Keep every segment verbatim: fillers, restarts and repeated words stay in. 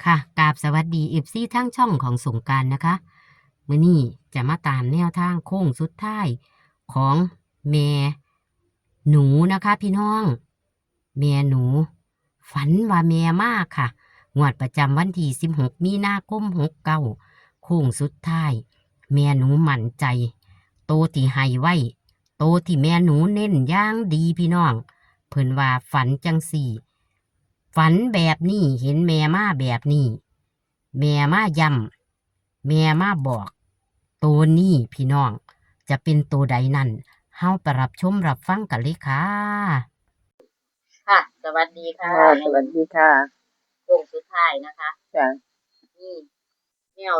ค่ะ กราบสวัสดี เอฟซี ทางช่องของสงกรานต์นะคะ มื้อนี้จะมาตามแนวทางโค้งสุดท้ายของแม่หนูนะคะพี่น้อง แม่หนู ฝันว่าแม่มาค่ะ งวดประจำวันที่สิบหกมีนาคมหกเก้า โค้งสุดท้าย แม่หนูมั่นใจ โตที่ให้ไว้ โตที่แม่หนูเน้นอย่างดีพี่น้อง เพิ่นว่าฝันจั่งซี้ ฝันแบบนี้ เห็นแม่มาแบบนี้ แม่มาย้ำ แม่มาบอก โตนี้พี่น้อง จะเป็นโตใดนั้น เฮาไปรับชมรับฟังกันเลยค่ะ ค่ะ สวัสดีค่ะ ค่ะ สวัสดีค่ะ โค้งสุดท้ายนะคะ จ้ะ มีแนว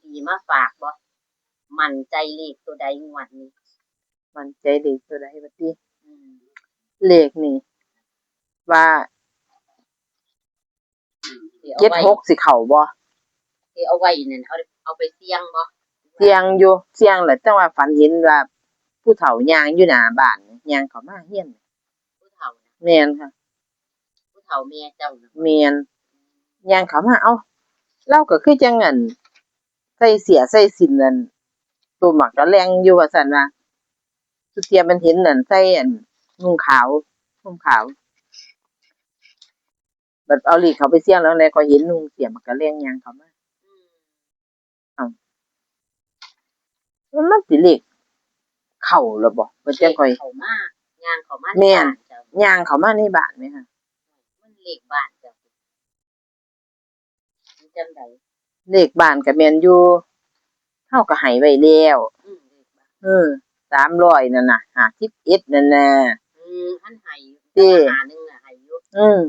ดีๆมาฝากบ่ มั่นใจเลขตัวใดงวดนี้ มั่นใจเลขตัวใดบัดนี้ อืม เลขนี่ ว่า สิเอาไว้ เจ็ดหกสิเข้าบ่ สิเอาไว้นั่น เอา เอาไปเสี่ยงบ่ เสี่ยงอยู่ เสี่ยงแหละ แต่ว่าฝันเห็นว่าผู้เฒ่าย่างอยู่หน้าบ้าน ย่างเข้ามาเฮือน ผู้เฒ่าน่ะ แม่นค่ะ ผู้เฒ่าแม่เจ้าน่ะ แม่น ย่างเข้ามา เอ้า ลาวก็คือจั่งอัน ใส่เสื้อใส่สิ้นอัน ตัวหมากกะแล่งอยู่ว่าซั่นว่า สุเทียมันเห็นนั่น ใส่อัน นุ่งขาว ห่มขาว บัดเอาเลขเข้าไปเสี่ยงแล้วแหละ ก็เห็นนุ่งเสื้อหมากกะแล่งย่างเข้ามา อืม เอ้า มัน มันสิเลขเข้าแล้วบ่ เพิ่นจั่งค่อย เลขเข้ามา ย่างเข้ามาใน แม่น บ้านเจ้า ย่างเข้ามาในบ้านแหมค่ะ มันเลขบ้านเจ้า มันจั่งใด เลขบ้านก็แม่นอยู่ เฮาก็ให้ไว้แล้ว อืม เลขบ้าน เออ สามร้อยนั่นน่ะ ห้าสิบเอ็ดนั่นน่ะ อืม อันให้ ติ ห้าหนึ่งน่ะให้อยู่ อืม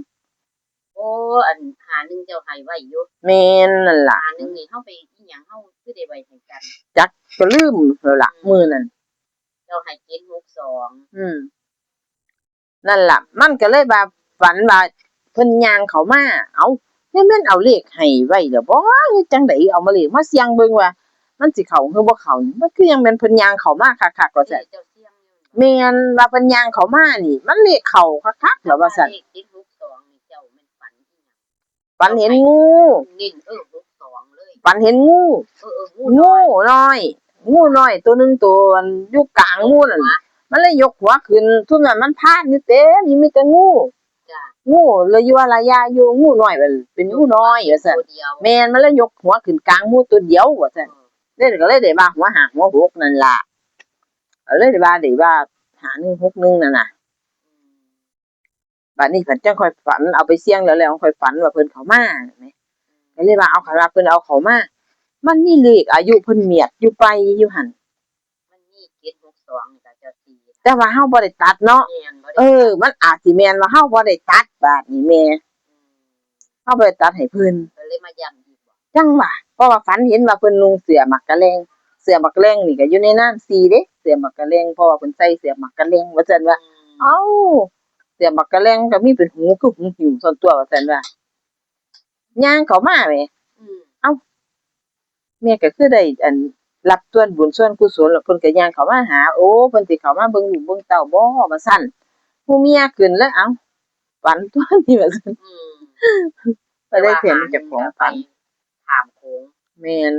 โอ้ อันห้าหนึ่งเจ้าให้ไว้อยู่ แม่นนั่นล่ะ ห้าหนึ่งนี่เฮาไปอิหยัง เฮาคือได้ไว้ให้กัน จัก ก็ลืมแล้วล่ะ อืม มื้อนั้น เจ้าให้เจ็ดหกสอง อืม นั่นล่ะ มันก็เลยว่าฝันว่าเพิ่นย่างเข้ามา เอ้า นี่แม่นเอาเลขให้ไว้แล้วบ่ หรือจั่งใด เอามาเลขมาเสี่ยงเบิ่งว่า มันสิเข้าหรือบ่เข้า มันคือยังแม่นเพิ่นย่างเข้ามาคักๆ ว่าซั่น เอ้ย เจ้าเสี่ยงอยู่ แม่น ว่าเพิ่นย่างเข้ามานี่ มันเลขเข้าคักๆ แล้วว่าซั่น เลขเจ็ดหกสองนี่เจ้าแม่นฝันอีหยัง ฝันเห็นงู เน้น เออ หกสองเลย ฝันเห็นงู เออ เออ งู งูน้อย น้อย งูน้อยตัวหนึ่ง ตัวอันอยู่กลางหมู่นั่น ยกหัว มันเลยยกหัวขึ้น ซุมนั้นมันพานอยู่เต็มอยู่ มีแต่งู จ้ะ งูเลยอยู่ว่าระยะอยู่ งูน้อยมันเป็นงูน้อยว่าซั่น ตัวเดียว แม่น มันเลยยกหัวขึ้นกลางหมู่ตัวเดียวว่าซั่น เออ เลยก็เลยได้ว่าหัวห้าหัวหกนั่นล่ะ ก็เลยได้ว่า ได้ว่าห้าหนึ่งหกหนึ่งนั่นน่ะ อืม บัดนี้เพิ่นจั่งค่อยฝัน เอาไปเสี่ยงแล้ว แล้วค่อยฝันว่าเพิ่นเข้ามาแหม ก็เลยว่า เอา คันว่าเพิ่นเอาเข้ามา มันมีเลขอายุเพิ่นเมียดอยู่ไปอยู่หั่น มันมีเจ็ดหกสองนี่ล่ะเจ้า สี่ แต่ว่าเฮาบ่ได้ตัดเนาะ แม่น บ่ได้ตัด เออ มันอาจสิแม่นว่าเฮาบ่ได้ตัด บาดนี้แม่ อืม เฮาบ่ได้ตัดให้เพิ่น เพิ่นเลยมาย้ำอีกบ่ จั่งว่า เพราะว่าฝันเห็นว่าเพิ่นนุ่งเสื้อหมากกะแล่ง เสื้อหมากกะแล่งนี่ก็อยู่ในนามสี่เด้ เสื้อหมากกะแล่ง เพราะว่าเพิ่นใส่เสื้อหมากกะแล่งว่าซั่นว่า อืม เอ้า เสื้อหมากกะแล่งก็มีเป็นหูคือหูหิ้วซั่นตั่วว่าซั่นว่า ย่างเข้ามาแหม อืม เอ้า แม่ก็คือได้อันรับส่วนบุญส่วนกุศล แล้วเพิ่นก็ย่างเข้ามาหา โอ้ เพิ่นสิเข้ามาเบิ่งลูกเบิ่งเต้าบ่ว่าซั่น ผู้เมียขึ้นแล้ว เอ้า ฝันตัวนี้ว่าซั่น อืม ก็เลยเห็นเจ้าของฝัน แต่ว่าหาหนึ่งก็ไปข้ามโขง แม่น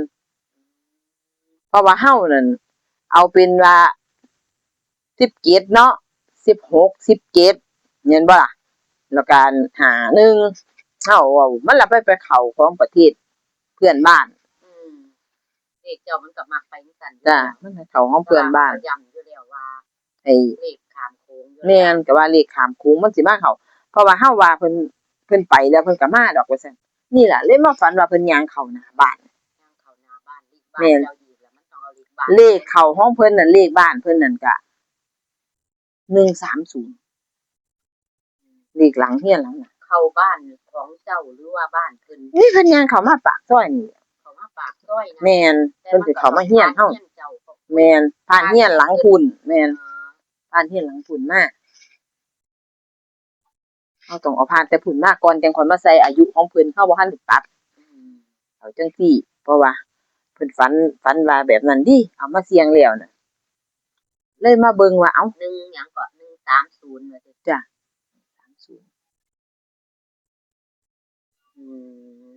เพราะว่าเฮานั่น เอาเป็นว่า สิบเจ็ดเนาะ สิบหก สิบเจ็ด แม่นบ่ล่ะ แล้วก็ห้าหนึ่ง เฮาเอา มันละไป ไปเข้าของประเทศเพื่อนบ้าน อืม เลขเจ้ามันก็มักไปจั่งซั้นอยู่ จ้ะ แล้ว มันให้เข้าของเพื่อนบ้าน แต่ว่าเขาย้ำอยู่แล้วว่า ไอ้ เลขข้ามโขงอยู่แล้ว แม่น ก็ว่าเลขข้ามโขงมันสิมาเข้า เพราะว่าเฮาว่าเพิ่น เพิ่นไปแล้วเพิ่นก็มาดอกว่าซั่น นี่ล่ะ เลยมาฝันว่าเพิ่นย่างเข้าหน้าบ้าน ย่างเข้าหน้าบ้าน เลขบ้าน แม่น เจ้าอีกแล้ว มันต้องเอาเลขบ้าน เลขเข้าของเพิ่นนั่น เลขบ้านเพิ่นนั่นก็ หนึ่งสามศูนย์ เลขหลังเฮือนหลังน่ะ เข้าบ้านของเจ้าหรือว่าบ้านเพิ่น นี่เพิ่นย่างเข้ามาปากซอยนี่ เข้ามาปากซอยนะ แม่น แต่ เพิ่นสิเข้ามาเฮือนเฮา มันก็ต้องผ่านเฮือนเจ้า แม่น ผ่านเฮือนหลังพุ้น แม่น อ๋อ ผ่านเฮือนหลังพุ้นมา เฮาต้องเอาผ่านแต่พุ้นมาก่อน จั่งค่อยมาใส่อายุของเพิ่น เฮาบ่ทันได้ตัด อืม เอาจั่งซี้ เพราะว่าเพิ่นฝัน ฝันว่าแบบนั้นเด้ เอามาเสี่ยงแล้วน่ะ เลยมาเบิ่งว่า เอ้า หนึ่งหยังเกาะ หนึ่งสามศูนย์ ว่าติ จ้ะ หนึ่งสามศูนย์ อืม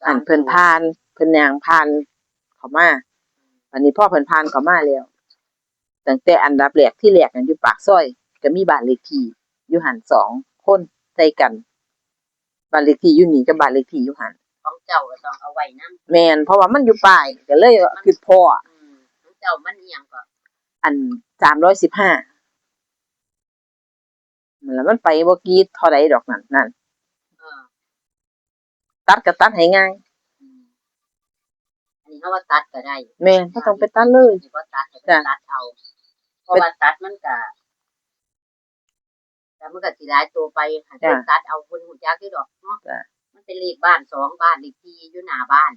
อันเพิ่นผ่าน เพิ่นย่างผ่านเข้ามา อันนี้พอเพิ่นผ่านเข้ามาแล้ว ตั้งแต่อันดับแรก ที่แรกนั่นอยู่ปากซอย ก็มีบ้านเลขที่อยู่หั่นสองคนใส่กัน บ้านเลขที่อยู่นี่กับบ้านเลขที่อยู่หั่น ของเจ้าก็ต้องเอาไว้นำ แม่น เพราะว่ามันอยู่ป้าย ก็เลยคิดพ้อ อืม ของเจ้ามันอิหยังก็ อัน สามร้อยสิบห้า นั่นล่ะ มันไปบ่กี่เท่าใดดอกนั่น นั่น เออ ตัดก็ตัดให้ง่าย อืม อันนี้เฮาว่าตัดก็ได้ แม่น บ่ต้องไปตัดเลย อันนี้บ่ตัดก็ จ้ะ ตัดเอา เพราะว่าตัดมันก็ แต่มันก็สิหลายตัวไป ให้เพิ่น จ้ะ ตัดเอา เพิ่นรู้จักอยู่ดอกเนาะ จ้ะ มันเป็นเลขบ้านสองบ้าน เลขที่อยู่หน้าบ้าน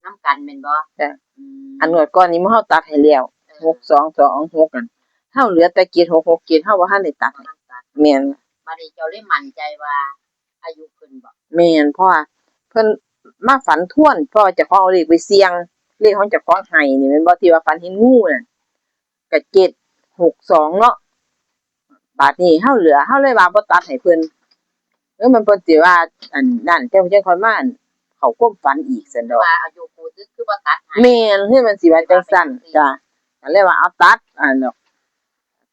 นำกันแม่นบ่ จ้ะ อืม อันงวดก่อนนี้หมู่เฮาตัดให้แล้ว เออ หกสองสองหก นั่น เฮาเหลือแต่ เจ็ดหกหกเจ็ด เฮาบ่ทันได้ตัด บ่ทันตัด แม่น บัดนี้เจ้าเลยมั่นใจว่าอายุเพิ่นบ่ แม่น เพราะว่าเพิ่นมาฝันทวน เพราะว่าเจ้าของเอาเลขไปเสี่ยง เลขของเจ้าของให้นี่แม่นบ่ ที่ว่าฝันเห็นงูนั่น ก็ เจ็ดหกสอง เนาะ บาดนี้เฮาเหลือ เฮาเลยว่าบ่ตัดให้เพิ่น เออ มันเพิ่นสิว่า อันนั้น จั่ง จั่งค่อยมา อัน เข้าความฝันอีกซั้นดอก ว่าอายุผู้ซื้อคือบ่ตัดให้ แม่น คือมันสิว่าจั่งซั้น จ้ะ ก็เลยว่าเอาตัด อันดอก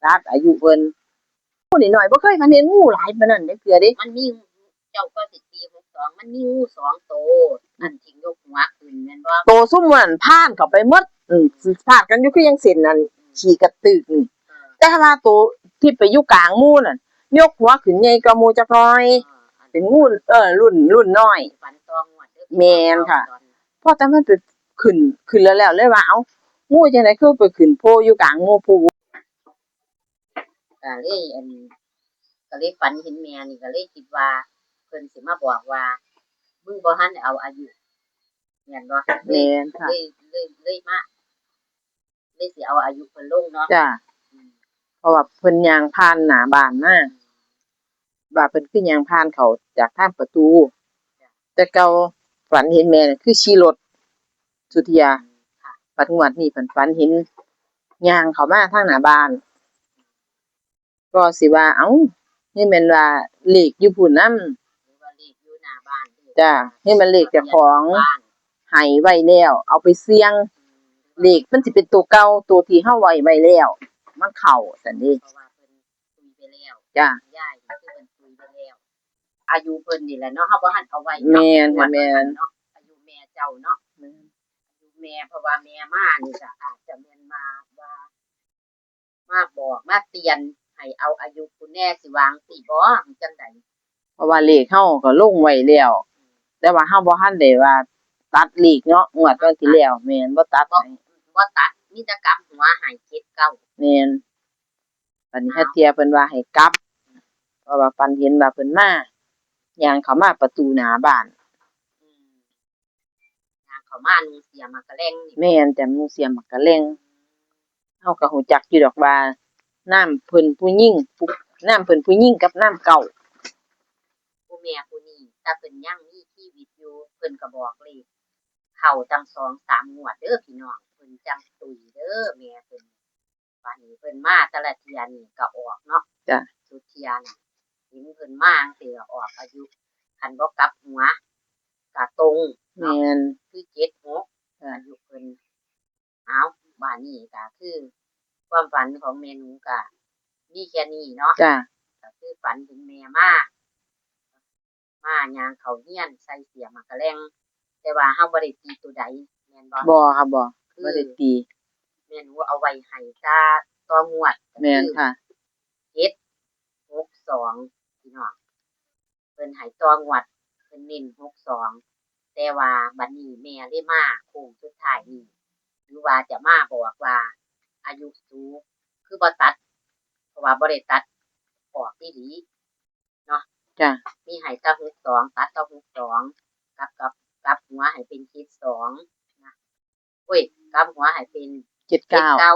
ตัดอายุเพิ่น คนน้อยๆ บ่เคยฝันเห็นงูหลายปานนั้นจักเทื่อเด้ มันมี เจ้าก็สิตีหกสอง มันมีงูสองโต อันที่ยกหัวขึ้นแม่นบ่ โตซุมนั้นผ่านเข้าไปหมด อืม สิพาดกันอยู่คือจั่งเส้นนั่น ขี้กระตึกนี่ เออ แต่ว่าโตที่ไปอยู่กลางหมู่นั่น ยกหัวขึ้นใหญ่กว่าหมู่จักหน่อย เออ เป็นงู เออ รุ่น รุ่นน้อย ฝันต่องวดเด้อ แม่นค่ะ ตอนนี้ พอแต่มันไปขึ้น ขึ้นแล้ว แล้วเลยว่า เอ้า งูจั่งใดคือไปขึ้นโผล่อยู่กลางหมู่ผู้ ก็เลย อัน ก็เลยฝันเห็นแม่นี่ ก็เลยคิดว่าเพิ่นสิมาบอกว่า มึงบ่ทันได้เอาอายุ แม่นบ่ แม่นค่ะ เลย เลย เลยมา เลยสิเอาอายุเพิ่นลงเนาะ จ้ะ อืม เพราะว่าเพิ่นย่างผ่านหน้าบ้านมา อืม ว่าเพิ่นคือย่างผ่านเข้าจากทางประตู จ้ะ แต่เก่าฝันเห็นแม่น่ะคือขี่รถสุเทื่อ ค่ะ บัดงวดนี้เพิ่นฝันเห็นย่างเข้ามาทางหน้าบ้าน ก็สิว่า เอ้า นี่แม่นว่าเลขอยู่พู้นนำ หรือว่าเลขอยู่หน้าบ้าน จ้ะ นี่มันเลขเจ้าของ บ้าน ให้ไว้แล้ว เอาไปเสี่ยง อืม เลขมันสิเป็นตัวเก่า ตัวที่เฮาไว้ไว้แล้ว มันเข้าซั้นเด้ เพราะว่าเพิ่นตุยไปแล้ว จ้ะ ยายนี่คือเพิ่นตุยไปแล้ว อายุเพิ่นนี่แหละเนาะ เฮาบ่ทันเอาไว้เนาะ แม่นค่ะ งวดเพิ่น แม่น เนาะ อายุแม่เจ้าเนาะ แม่น อายุแม่ เพราะว่าแม่มานี่ก็อาจจะแม่นมาว่า มาบอกมาเตือนให้เอาอายุผู้แน่ สิว่าจั่งซี้บ่ จั่งใด เพราะว่าเลขเฮาก็ลงไว้แล้ว แต่ว่าเฮาบ่ทันได้ว่าตัดเลขเนาะ งวดวันที่แล้ว แม่น บ่ตัด บ่ ให้ บ่ตัด มีแต่กลับหัวให้ เจ็ดเก้า แม่น บัดนี้ อ้าว หาเทื่อเพิ่นว่าให้กลับ เพราะว่าฝันเห็นว่าเพิ่นมา ย่างเข้ามาประตูหน้าบ้าน อืม ย่างเข้ามานุ่งเสื้อหมากกะแล่งนี่ แม่นจ้ะ นุ่งเสื้อหมากกะแล่ง เฮาก็ฮู้จักอยู่ดอกว่านามเพิ่นผู้หญิง ผู้ นามเพิ่นผู้หญิงกับนามเก่า ผู้แม่ผู้นี้ ถ้าเพิ่นยังมีชีวิตอยู่ เพิ่นก็บอกเลขเข้าตั้งสองสามงวดเด้อพี่น้อง เพิ่นจั่งตุยเด้อ แม่เพิ่น บัดนี้เพิ่นมาแต่ละเทื่อนี่ก็ออกเนาะ จ้ะ สุดเทื่อนี่ เห็นเพิ่นมาจั่งซี้ก็ออกอายุ คันบ่กลับหัวก็ตรงเนาะ แม่น คือ เจ็ดหก จ้ะ อายุเพิ่น เอา บัดนี้ก็คือความฝันของแม่หนูก็มีแค่นี้เนาะ จ้ะ ก็คือฝันเห็นแม่มา มาย่างเข้าเฮือนใส่เสื้อหมากกะแล่ง แต่ว่าเฮาบ่ได้ตีตัวใด แม่นบ่ บ่ค่ะ บ่ คือ บ่ได้ตี แม่หนูเอาไว้ให้แต่ต่องวด แม่นค่ะ เจ็ดหกสอง พี่น้อง เพิ่นให้ต่องวด เพิ่นเน้นหกสอง แต่ว่าบัดนี้แม่เลยมาโค้งสุดท้ายนี่ หรือว่าจะมาบอกว่าอายุสูง คือบ่ตัด เพราะว่าบ่ได้ตัดออกอีหลีเนาะ จ้ะ มีให้แต่หกสอง ตัดแต่หกสอง กลับ กลับ กลับหัวให้เป็นเจ็ดสองนะ โอ้ย กลับหัวให้เป็น เจ็ดเก้า เจ็ดเก้า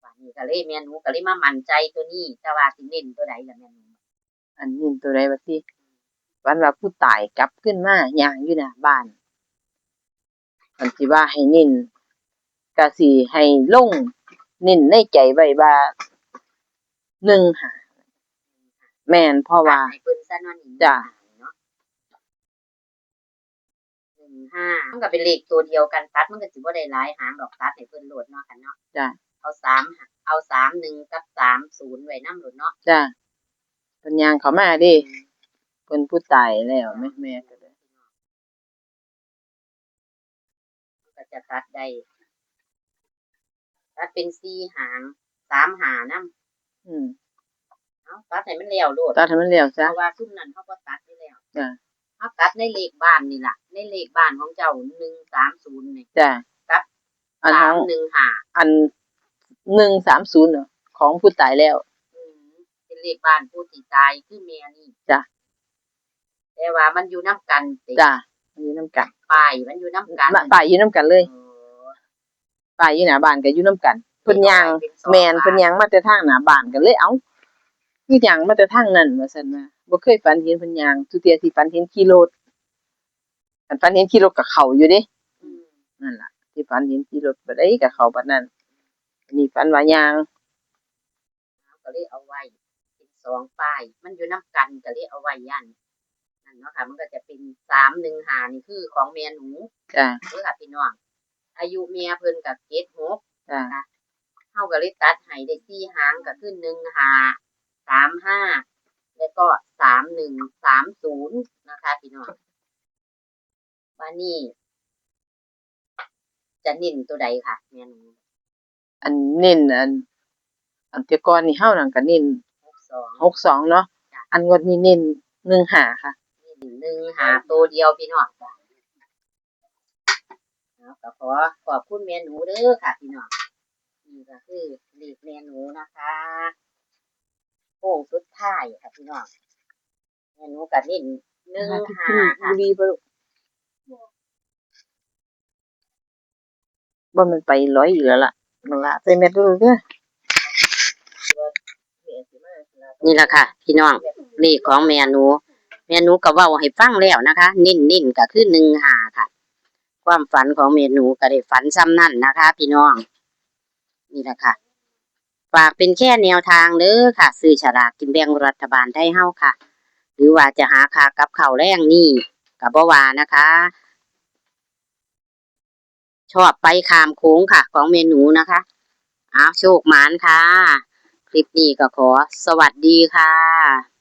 บัดนี้ก็เลยแม่หนูก็เลยมามั่นใจตัวนี้ แต่ว่าสิเน้นตัวใดล่ะแม่หนู อันเน้นตัวใดวะติ ฝันว่าผู้ตายกลับคืนมาย่างอยู่หน้าบ้าน คันสิว่าให้เน้น ก็สิให้ลงเน้นในใจไว้ว่า หนึ่งห้า แม่น เพราะว่า ให้เพิ่นซะเนาะนี่ จ้ะ เนาะ หนึ่งห้า มันก็เป็นเลขตัวเดียวกัน ตัดมันก็สิบ่ได้หลายหางดอก ตัดให้เพิ่นโลดเนาะค่ะเนาะ จ้ะ เอาสาม เอาสามหนึ่งกับสามศูนย์ไว้นำโลดเนาะ จ้ะ เพิ่นย่างเข้ามาเด้ เพิ่นผู้ตายแล้ว แม่ แม่ก็เลย ก็จะตัดได้ ตัดเป็นสี่หาง สามห้านำ อืม เอาตัดให้มันแล้วโลด ตัดให้มันแล้วซะ เพราะว่าซุมนั้นเฮาบ่ตัดอยู่แล้ว จ้ะ เฮาตัดในเลขบ้านนี่ล่ะ ในเลขบ้านของเจ้า หนึ่งสามศูนย์ นี่ จ้ะ กับ อันของ สามหนึ่งห้า อัน หนึ่งสามศูนย์ น่ะ ของผู้ตายแล้ว อืม เป็นเลขบ้านผู้ที่ตายคือแม่นี่ จ้ะ แต่ว่ามันอยู่นำกันติ จ้ะ มันอยู่นำกัน ป้ายมันอยู่นำกัน ป้ายอยู่นำกันเลย อ๋อ ป้ายอยู่หน้าบ้านก็อยู่นำกัน เพิ่นย่าง เป็นสอง แม่น ป้าย เพิ่นย่างมาแต่ทางหน้าบ้าน ก็เลย เอ้า คือย่างมาแต่ทางนั้น ว่าซั่นว่า บ่เคยฝันเห็นเพิ่นย่าง ทุกเทื่อที่ฝันเห็นขี่รถ คันฝันเห็นขี่รถก็เข้าอยู่เด้ อืม นั่นล่ะ ที่ฝันเห็นขี่รถบัดใดก็เข้าบัดนั้น อันนี้ฝันว่าย่าง ก็เลยเอาไว้เป็นสองป้าย มันอยู่นำกันก็เลยเอาไว้ย่านนั่นเนาะค่ะ มันก็จะเป็นสามหนึ่งห้า นี่คือของแม่หนู จ้ะ เด้อค่ะพี่น้อง อายุแม่เพิ่นก็เจ็ดหก จ้ะ นะคะ เฮาก็เลยตัดให้ได้สี่หาง ก็คือ หนึ่งห้า สามห้า แล้วก็ สามหนึ่ง สามศูนย์ นะคะพี่น้อง บาดนี้ จะเน้นตัวใดคะแม่หนู อันเน้น อัน อันแต่ก่อนนี่เฮานั่นก็เน้น หกสอง หกสอง เนาะ จ้ะ อันงวดนี้เน้น หนึ่งห้า ค่ะ เน้น หนึ่งห้า ตัวเดียวพี่น้อง จ้ะ เอาก็ขอขอบคุณแม่หนูเด้อค่ะพี่น้อง นี่ก็คือเลขแม่หนูนะคะ โค้งสุดท้ายค่ะพี่น้อง แม่หนูก็เน้น หนึ่งห้า ค่ะ บุหรี่บ่ลูก บ่แม่นไปร้อยอยู่แล้วล่ะ นั่นล่ะ ใส่แมสดูเด้อ นี่ล่ะค่ะ พี่น้อง เลขของแม่หนู แม่หนูก็เว้าให้ฟังแล้วนะคะ เน้นๆ ก็คือ หนึ่งห้า ค่ะ ความฝันของแม่หนูก็ได้ฝันส่ำนั้นนะคะ พี่น้อง นี่ล่ะค่ะ ฝากเป็นแค่แนวทางเด้อค่ะ ซื้อฉลากกินแบ่งรัฐบาลไทยเฮาค่ะ หรือว่าจะหาค่ากับข้าวแลงนี่ก็บ่ว่านะคะ ชอบไปข้ามโขงค่ะ ของแม่หนูนะคะ อ้าว โชคหมานค่ะ คลิปนี้ก็ขอสวัสดีค่ะ